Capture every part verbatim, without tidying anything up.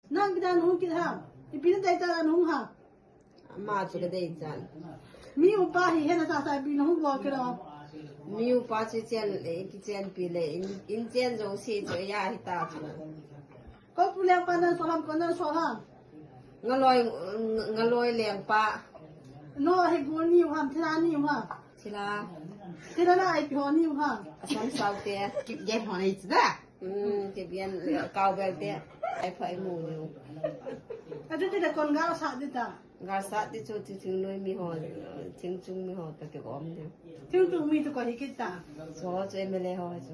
Nang ipi dan hung kit ham? Ipi nadei tah a nahung ham? Ama chu kadei chan. Mi upa hi hena tah tah ipi nahung bol kit ham? Mi upa chu chen, eh, kichenpi le, in, in chen jouse chu ya hita chu. Ko pu lengpa nasol ham, ko nasol ham? Ngaloi, ngaloi lengpa. No, hi bul niu ham, thila niu ham? Thila. Thila na ipi ho niu ham? Asam sao te. Kipgen ho nei chu da. Hmm, kipgen, eh, cowbell te. Ai pha imu niu. Achu tile kon galsat ding ta. Galsat ding chu, chu thingnoi mi ho, thingchung mi ho toh kikom ding. Thingchung mi toh ko hi kit ta. Chu ho chu M L A ho chu.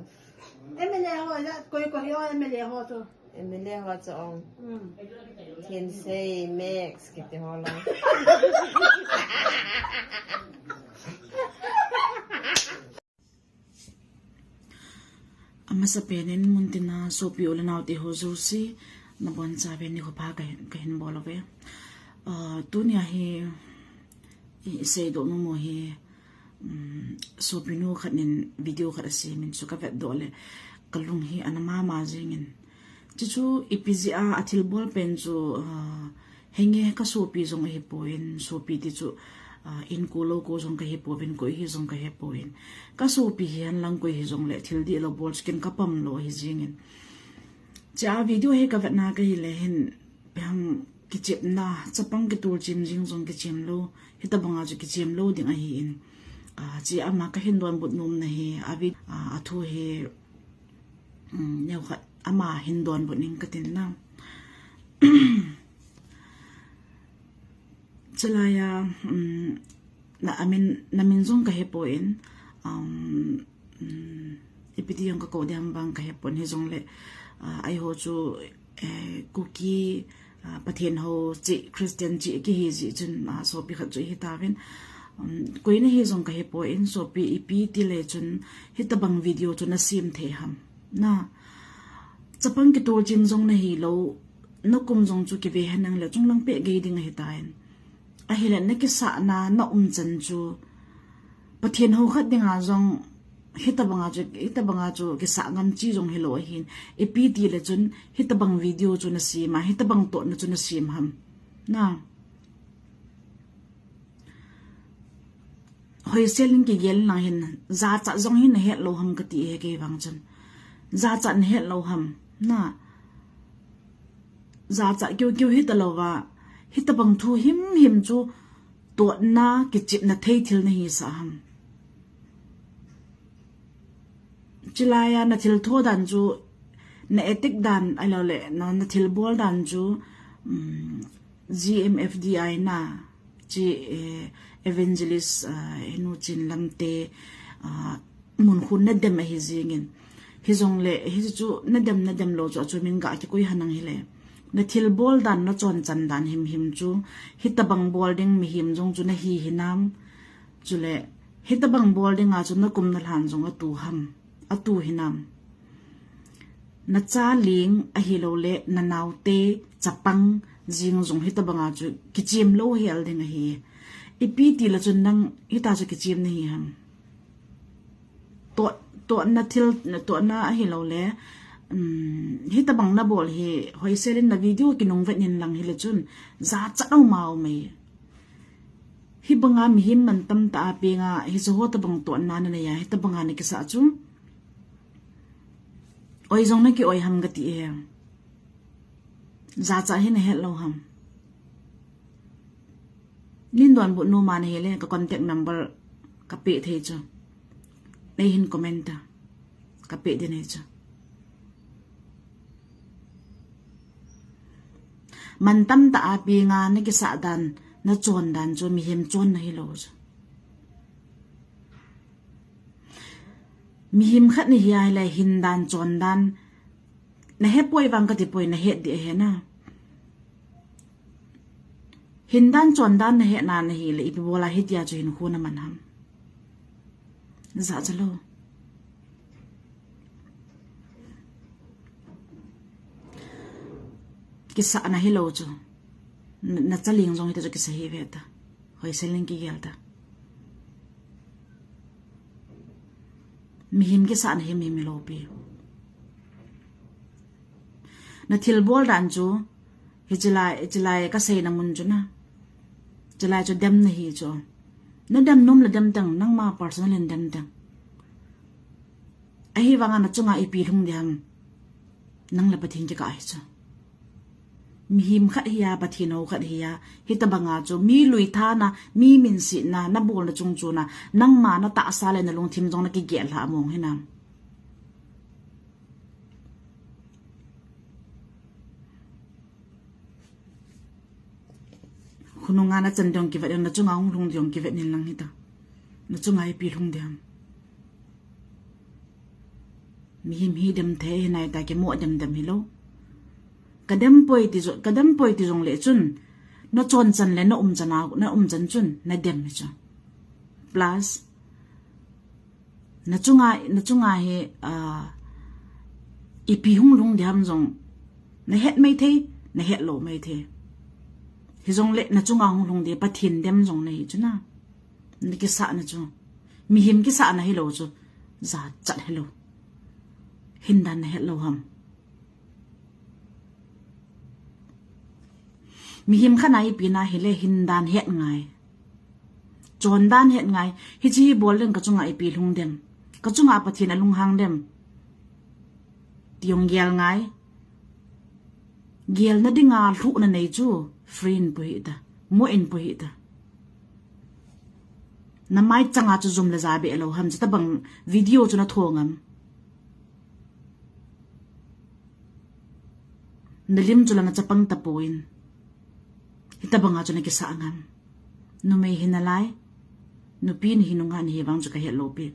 M L A ho ja, koi koi ho M L A ho chu. M L A ho chu ong. Hmm. Thinsei, Max, kiti ho lo. Amasapen in muntina sopi u le nao te ho jouse, nabonchauvin nikho pha kahin, kahin bol uve. Ah, tunia hi, i, iseidoh nom u hi, um, sopinu khat in video khat asemin chu kavetdoh le, kalung hi ana mama jingin. Chuchu ipi jeh a, athilbol pen chu, ah, henge kasopi jong ahipoi, sopi ti chu, ah, in ko lou ko jong kahipoi, koi hi jong kahipoi. Kasopi hihen lang koi hijongle thil dihlou bol chu ken kapam lou ahi jingin. Chea video hi kavetna kahile hin, ipi ham kichepna, chapang kitulchim jing jong kichem lou, hitabanga chu kichem lou ding ahin. Ah, chea ama kahin donbut nomna hi, avi-, ah, athu hi, um, neokhat ama hin donbut ning katin na. Chulaiya, um, na, amin, namin jong kahepoi, um, um, ipi ti jong kakou ding ham vang kahepon hijongle, ah, eiho chu, eh, Kuki, ah, Pathen ho cheh, Christian cheh kihi jeh chun, ah, sopi khat chu ihitauvin. Um, koi nahi jong kahepoi, sopi ipi tile chun hitabang video chu nasem thei ham. Na, chapang kitulchim jong nahilou, nakum jong chu kive henlang le chunglang peh gei ding ahitan. Ahile nakisahna, naumchan chu, Pathen ho khat dinga jong hitabanga chu, hitabanga chu kisah ngam chi jong hilou ahin. Ipi tile chun hitabang video chu nasem a, hitabang tohna chu nasem ham. Na. Hoisel in kigel inlang hin, jachat jong hin nahet lou ham kati e kei vang chun. Jachat nahet lou ham. Na. Jachat keu keu hitalouva, hitabang thu himhim chu tohna kichepna thei thil nahisah ham. Chulaiya nathiltho dan chu, na ethic dan, ahiloule, na, nathilbol dan chu, um, G M F D I na, chi, eh, evangelist, ah, henu chin lamte, ah, mun khun nadem ahi jingin. Hijongle, hichu nadem, nadem lou chu, achu min gakikoi henlang hile. Nathilbol dan, nachonchan dan himhim chu, hitabang bol ding mihem jong chu nahi hinam. Chule, hitabang bol dinga chu nakum nalhan jong atu ham, atu hinam. Nacha ling ahiloule, nanaote, chapang, jing jong hitabanga chu kichem lou hel ding ahi. Ipi tile chun nang hita chu kichem nahi ham. Toh, tohna thil, tohna ahiloule, um, hitabang nabol hi, hoisel in na video kinung vet inlang hile chun, jachat aum aum e. Hibanga mihem mantam tah a penga, hiche ho tabang tohna nanei a, hitabanga nakisah chu. Oi jong naki oi ham kati e. Jachat hi nahet lou ham. Nin donbut nom a nahile ka contact number kapeh thei chu. Neihin comment ta. Kapeh ding ahi chu. Mantam tah a penga nakisah dan, nachon dan chu mihem chonna hilou chu. Mihem khat nahi ahile hin dan, chon dan, nahepoi vang katipoi, nahet ding ahi na. Hin dan, chon dan nahetna nahile, ipi bola hitia chu hinkho naman ham. Jachat lou. Kisahna hilou chu. Na, nacha ling jong hita chu kisa hi ve ta. Hoisel in kigel ta. Mihem kisahna himhim hilou pi. Nathilbol dan chu, Chilai, chilai kasei na mun chu na. Chilai chu dem na hi chu. Na dem nom le dem teng, nangma personal in dem teng. Ahivanga na chunga ipi lhung ding ham. Nang le Pathen kikah hi chu. Mihem khat hi a, Pathen hou khat hi a, hitabanga chu mi lui thana, mi minsetna, na bolna chung chuna, nangma na tahsa le na lungthim jong na kigel lha mong hinam. Khonunga na chan ding kivet, na chunga hung lhung ding kivet nin lang hita. Na chunga ipi lhung ding ham. Mihem hi dem thei hi nai ta, kimo dem dem hilou. Ka dem poi ti jo, ka dem poi ti jong le chun, na chon chan le na um chan a, na um chan chun na dem hi chu. Plus, na chunga, na chunga hi, ah, ipi hung lhung ding ham jong, na het mai thei, na het lou mai thei. Hijongle na chunga hung lhung ding Pathen dem jong na hi chu na. Na kisah na chu. Mihem kisah na hilou chu. Jachat hilou. Hindan na het lou ham. Mihem khat na ipi na hile hindan het ngai. Chondan het ngai. Hichi hi bol ding ka chunga ipi lhung dem. Ka chunga Pathen alunghang dem. Ti jong gel ngai. Gelna dinga lhuhna nei chu free in pu hita. Mo in pu hita. Na mai changa chu jum le ja be lou ham, chutabang video chu na tho ngam. Na lim chu la na chapang tapon. Hitabanga chu na kisah ngam. Numei hi nalai. Nupi nahi nungah nahi vang chu ka het lou pi.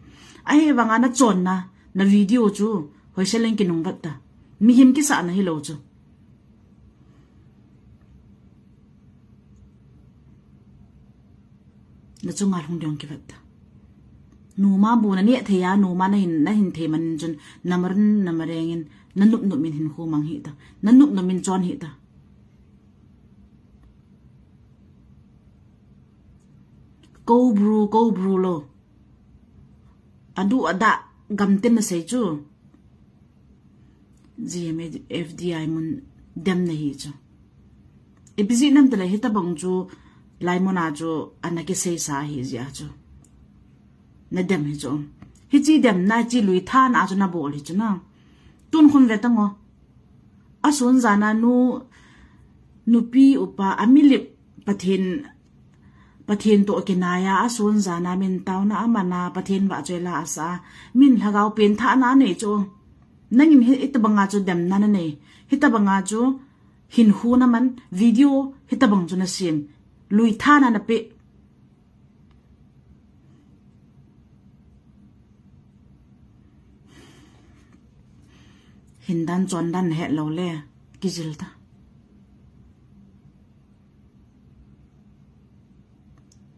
Ahivanga na chonna, na video chu hoisel in kinung vat ta. Mihem kisah na hilou chu. Na chunga lhung ding kivet ta. Numa bu na neh thei a, numa na hin, na hin thei man chun, na marun, na mareng in, na nup nup min hin khu mang hita. Na nup nup min chon hita. Ko bru, ko bru lou. Adu ada gam tin na sei chu. G M F D I mun dem na hi chu. Ipi jeh ham tile hitabang chu lai mun a chu ana kisei sa hi jeh a chu. Na dem hi chu. Hichi dem na chi lui thana chu na bol hi chu na. Tun khun ve tang o. Asun jana nu, nupi upa, amilip Pathen, Pathen toh kinaiya, asun jana min taona amana, Pathen vahchoi la asa, min lhagao pen thana nei chu. Nangin hi, hitabanga chu demna na nei. Hitabanga chu hinkho na man, video hitabang chu na sem. Lui thana na pe. Hindan chondan na het lou le, kijil ta.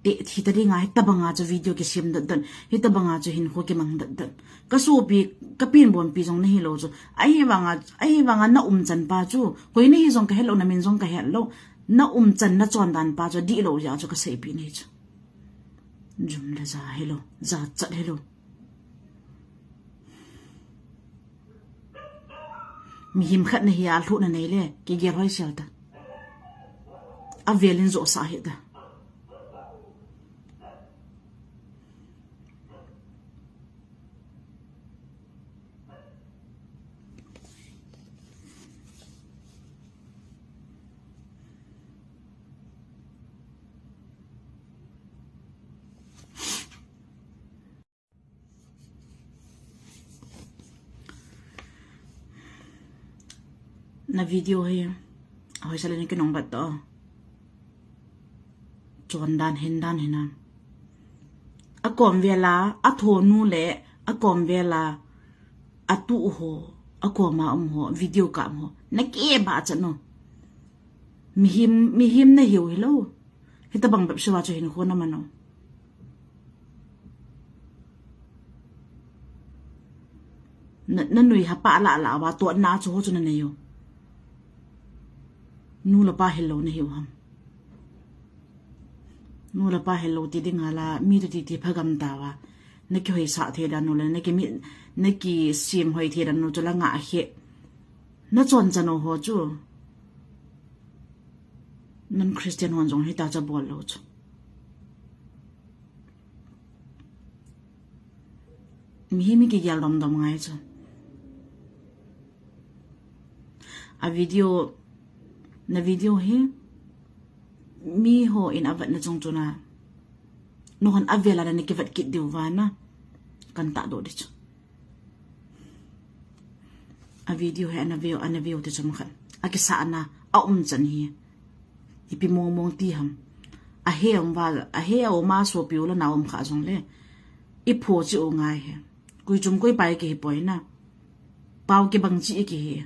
Te thi ta dinga, hitabanga chu video kisem dot dot, hitabanga chu hinkho kimang dot dot. Ka sopi, ka pinbonpi jong na hilou chu. Ahivanga, ahivanga na umchan pa chu. Koi na hi jong ka het lou, na min jong ka het lou. Na umchan na chondan pa chu, dihlou jeh a chu ka seipi na hi chu. Jum le ja hilou, jachat hilou. Mihem khat na hi a lhuhna nei le, kigel hoisel ta. Avel in jo sa hi ta. Na video hi, hoisel in kinung vat to. Chondan hindan hinam. Akom vela, athonu le, akom vela, atu ho, akoma um ho, video ka um ho. Na ke ba cha no. Mihem, mihem na hiu hilou. Hitabang bep siva chu hinkho na man o. Na, na nui hapa la la va to na chu ho chu na nei u. Nu le pa hilou na hiu ham. Nu le pa hilou ti ding ala, mi tu ti ti phagam ta va. Na kihoisah thei dan u le, na kimi, na kisem hoi thei dan u chu la nga a he. Na chon chan u ho chu. Non Christian hon jong hita cha bol lou chu. Mihem hi kigel domdom ngai chu. A video, na video hi, mi hon avetna chung chun a, nahon avel a na kivet kit diu va na, kan tahdoh ding chu. A video hi ana veu, ana veu te chomkhat. Akisahna, aumchan hi. Ipi mong mong ti ham. Ahe um val, ahe a um a sopi u le nao um kha jongle. Ipho cheh u ngai hi. Koi chom koi pai kihipoi na. Pao kibang cheh kihi.